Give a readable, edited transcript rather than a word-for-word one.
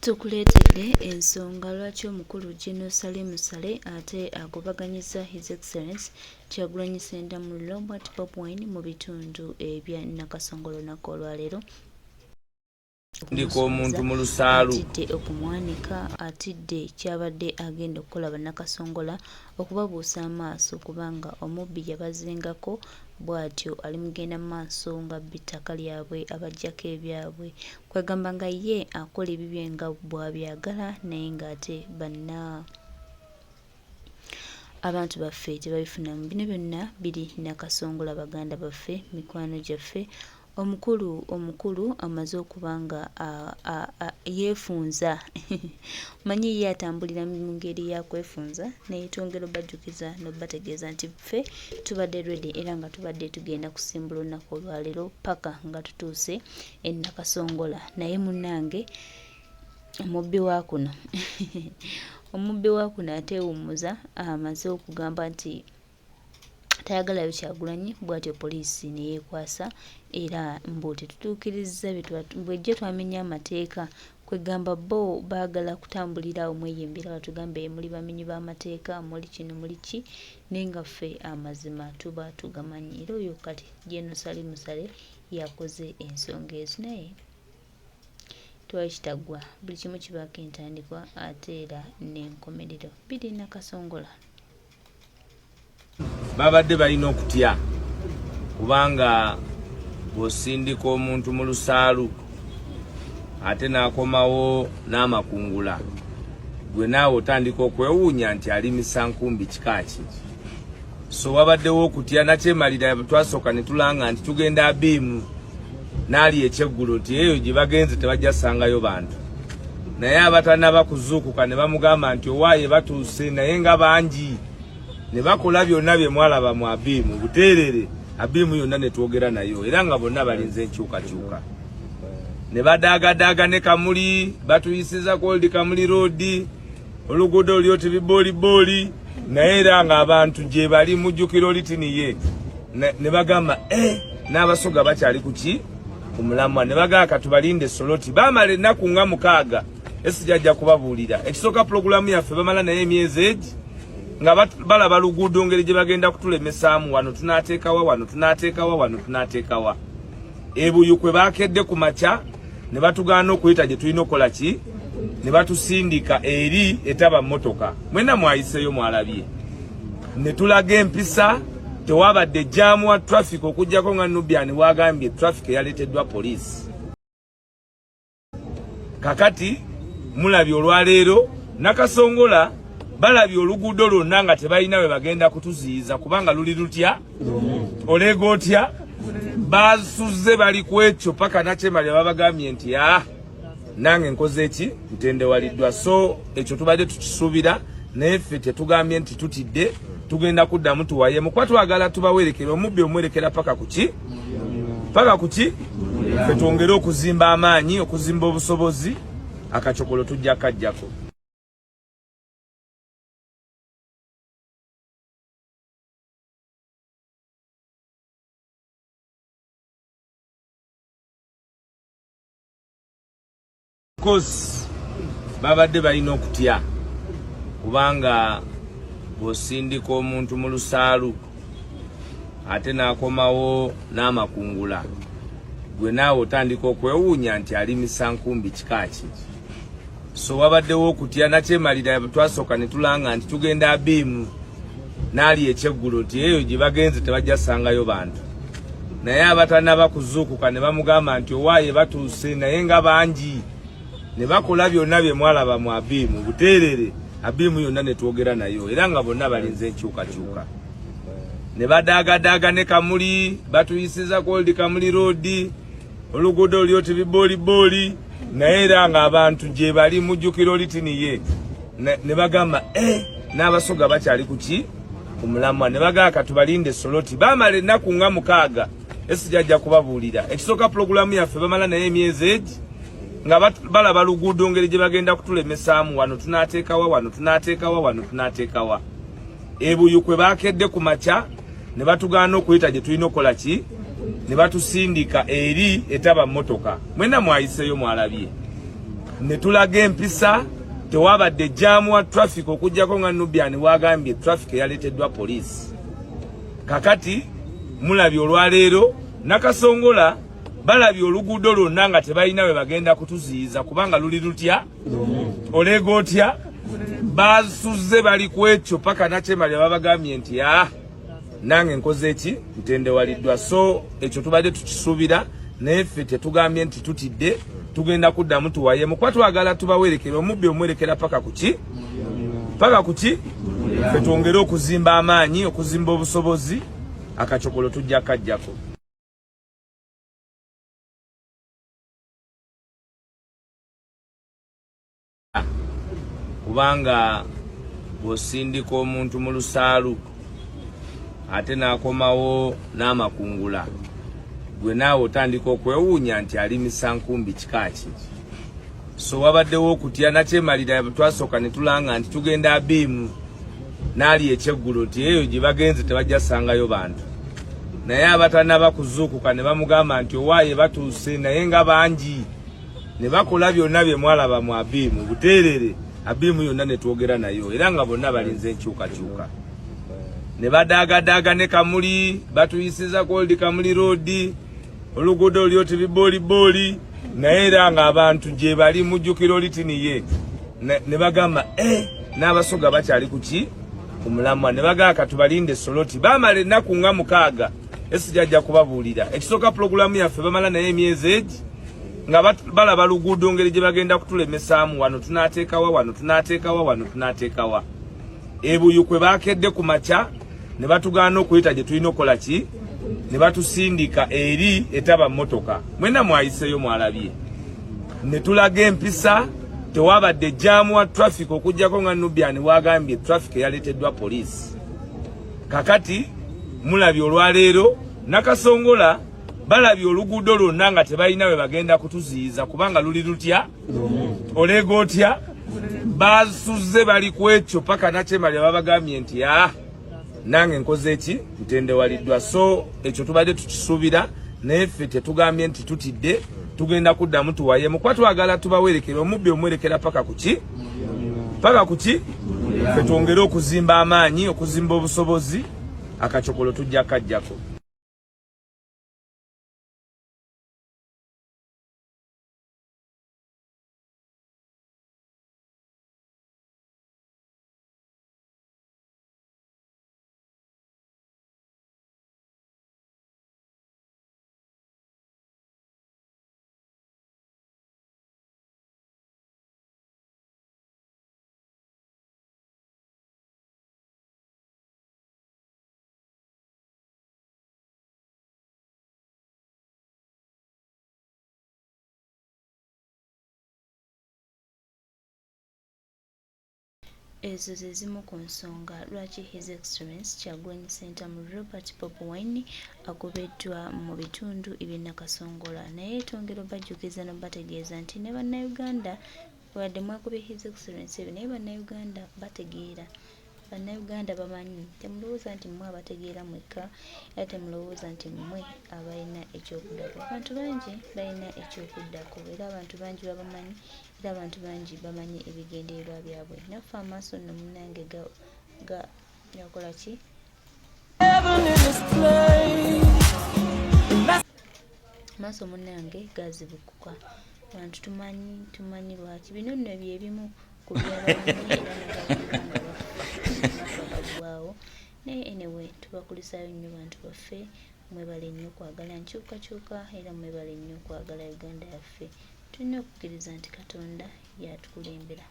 Tukuleetedde ensonga lwaki omukulu General Salim Saleh ate agobaganyizza His Excellence Kyagulanyi Ssentamu Robert Bobi Wine mu bitundu ebya Nakasongola olunaku olwaleero. Ndika omuntu mu lusaalu. Atidde okumwanika, atidde ky'abadde agenda okukola Bannakasongola okubabuusa amaaso kubanga omubbi yabazingako bw'atyo ali mugenda mu maaso ng'abba ettaka lyabwe abaggyako ebyabwe kwegamba nga ye akola ebibye nga bw'abyagala naye ng'ate banna abantu baffe tebabifunamu. Bino byonna biri Nakasongola baganda baffe mikwano gyaffe Omukulu omukulu amaze okuba nga yeefunza omanyi ye atambulira mu ngeri ya kwefunza naye twongera obajjukiza n'obategeeza nti ffe tubadde ready era nga tubadde tugenda kusimbula olunaku olwaleero paka nga tutuuse e Nakasongola naye munnange omubbi wa kuno omubbi wa kuno ateewummuza amaze okugamba nti tayagalayo Kyagulanyi bwatyo poliisi ne yeekwasa era mbu tetutuukirizza bwejje twamenye amateeka kwegamba bo baagala kutambulira awo mweyo embeera batugambe muli bamenyi b'amateeka muli kino muli ki naye nga ffe amazima tuba tugamanyi era oyo kati Gen Salim Saleh yakoze ensonga ezo naye tewali kitaggwa buli kimu kibaako entandikwa ate era n'enkomerero biri Nakasongola. Babadde balina okutya kubanga bw'osindika omuntu mu lusaalu ate n'akomawo n'amakungula gwe naawe otandika okwewuunya nti alimisa nkumbi kika ki so wabaddewo okutya nakyemalira twasooka ne tulanga nti tugenda abiimu n'ali ekyeggulo nti eyo gye bagenze tebajja sangayo bantu naye abatanaba kuzuukuka ne bamugamba nti owaaye batuuse naye nga bangi ne bakola byonna bye mwalaba mu abiimu buteerere abiimu yonna ne twogera nayo era nga bonna balinze enkyukakyuka ne badaagadaaga ne kamuli batuyisiza ku old kamuli road oluguudo luli oti biboolibooli naye era ng'abantu gye bali mujjukira olitiniye ne bagamba eh, n'abasoga bakyali ku ki ku mulamwa ne bagamba katubalinde soloti baamala ennaku nga mukaaga esijja ajja kubabuulira ekisooka pulogulaamu yaffe bamala naye emyezi egi nga balaba luguudo ngeri gye bagenda kutulemesaamu wano tunateekawa wano tunateekawa wano tunateekawa ebuyu kwe baakedde ku makya ne batugaana okuyita gye tulina okukola ki ne batusindika eri etaba mmotoka mwena mwayiseeyo mwalabye ne tulaga empisa tewabadde jaamu wa traffic okuggyako nga Nubian bwagambye traffic eyaleeteddwa poliisi kakati mulabye olwaleero Nakasongola balabye oluguudo lwonna nga tebalina we bagenda kutuziyiza kubanga luli lutya oleega otya basuze bali ku ekyo paka nakyemalira babagambye nti a ah, nange nkoze eki ntendewaliddwa so ekyo tubadde tukisuubira naye ffe tetugambye nti tutidde tugenda kuddamu tuwayemu kuba twagala tubawerekere omubbi omwerekera paka kuki paka kuki ffe twongere okuzimba amaanyi okuzimba obusobozi akacokolo tujja kajjako. Course babadde balina okutya kubanga bw'osindika omuntu mu lusaalu ate n'akomawo n'amakungula gwe naawe otandika okwewuunya nti alimisa nkumbi kika ki so wabaddewo okutya nakyemalira twasooka ne tulanga nti tugenda abiimu n'ali ekyeggulo nti eyo gye bagenze tebajja sangayo bantu naye abatanaba kuzuukuka ne bamugamba nti owaaye batuuse naye nga bangi ne bakola byonna bye mwalaba mu abiimu buteerere abiimu yonna ne twogera nayo era nga bonna balinze enkyukakyuka ne badaagadaaga ne kamuli batuyisiza ku old kamuli road oluguudo luli oti biboolibooli naye era ng'abantu gye bali mujjukira olitiniye ne bagamba eh, n'abasoga bakyali ku ki ku mulamwa ne bagamba katubalinde soloti baamala ennaku nga mukaaga esijja ajja kubabuulira ekisooka pulogulaamu yaffe bamala naye emyezi egi nga balaba luguudo ngeri gye bagenda kutulemesaamu wano tunateekawa wano tunateekawa wano tunateekawa ebuyu kwe baakedde ku makya ne batugaana okuyita gye tulina okukola ki ne batusindika eri etaba mmotoka mwena mwayiseeyo mwalabye Ne tulaga empisa, tewabadde jaamu wa traffic okuggyako nga Nubian wagambye traffic eyaleeteddwa poliisi. Kakati mulabye olwaleero Nakasongola balabye oluguudo lwonna nga tebalina we bagenda kutuziyiza kubanga luli lutya oleega otya basuze bali ku ekyo paka nakyemalira babagambye nti ah nange nkoze eki ntendewaliddwa. So ekyo tubadde tukisuubira, naye ffe tetugambye nti tutidde, tugenda kuddamu tuwayemu kuba twagala tubawerekere omubbi omwerekera paka kuki paka kuki ffe twongere okuzimba amaanyi, okuzimba obusobozi, akacokolo tujja kajjako. Kubanga bw'osindika omuntu mu lusaalu ate n'akomawo n'amakungula, gwe naawe otandika okwewuunya nti alimisa nkumbi kika ki? So wabaddewo okutya. Nakyemalira twasooka ne tulanga nti tugenda abiimu n'ali ekyeggulo nti eyo gye bagenze tebajja sangayo bantu, naye abatanaba kuzuukuka ne bamugamba nti owaaye batuuse naye nga bangi, ne bakola byonna bye mwalaba mu abiimu buteerere. Abiimu yonna ne twogera nayo era nga bonna balinze enkyukakyuka, ne badaagadaaga ne Kamuli batuyisiza ku Old Kamuli Road, oluguudo luli oti biboolibooli, naye era ng'abantu gye bali. Mujjukira olitiniye ne bagamba eh, n'Abasoga bakyali ku ki ku mulamwa, ne bagamba katubalinde Soloti. Baamala ennaku nga 6 esijajja kubabuulira ekisooka pulogulaamu yaffe bamala naye emyezi egi nga balaba luguudo ngeri gye bagenda kutulemesaamu, wano tunaateekawa, wano tunaateekawa, wano tunaateekawa. Ebuyu kwe baakedde ku makya ne batugaana okuyita gye tulina okukola ki, ne batusindika eri etaba mmotoka. Mwenna mwayiseeyo mwalabye ne tulaga empisa, tewabadde jaamu wa traffic okuggyako nga Nubian wagambye traffic eyaleeteddwa poliisi. Kakati mulabye olwaleero Nakasongola balabye oluguudo lwonna nga tebalina we bagenda kutuziyiza kubanga luli lutya oleega otya basuze bali ku ekyo paka nakyemalira babagambye nti ah nange nkoze eki ntendewaliddwa. So ekyo tubadde tukisuubira, naye ffe tetugambye nti tutidde, tugenda kuddamu tuwayemu kuba twagala tubawerekere omubbi omwerekera paka kuki paka kuki ffe twongere okuzimba amaanyi, okuzimba obusobozi, akacokolo tujja kajjako. Ezo ze zimu ku nsonga lwaki His Excellence Kyagulanyi Ssentamu Robert Bobi Wine agobeddwa mu bitundu eby'e Nakasongola. Naye twongera obajjukiza n'obategeeza nti ne Bannayuganda wadde mwakubye His Excellence ebyo, naye Bannayuganda bategeera. Bannayuganda bamanyi. Temulowooza nti mmwe abategeera mwekka era temulowooza nti mmwe abalina ekyokuddako. Abantu bangi balina ekyokuddako era abantu bangi babamanyi era abantu bangi bamanyi ebigendererwa byabwe. Naffe amaaso nno munnange ga ga gakola ki? Amaaso munnange gazibukuka. Abantu tumanyi tumanyi lwaki bino nno bye bimu ku byabamanyi era n'abawulira nga bafa baggwaawo. Naye anyway tubakulisaayo nnyo bantu baffe, mwebale nnyo kwagala nkyukakyuka era mwebale nnyo kwagala Uganda yaffe. Tulina okukkiriza nti Katonda y'atukulembera.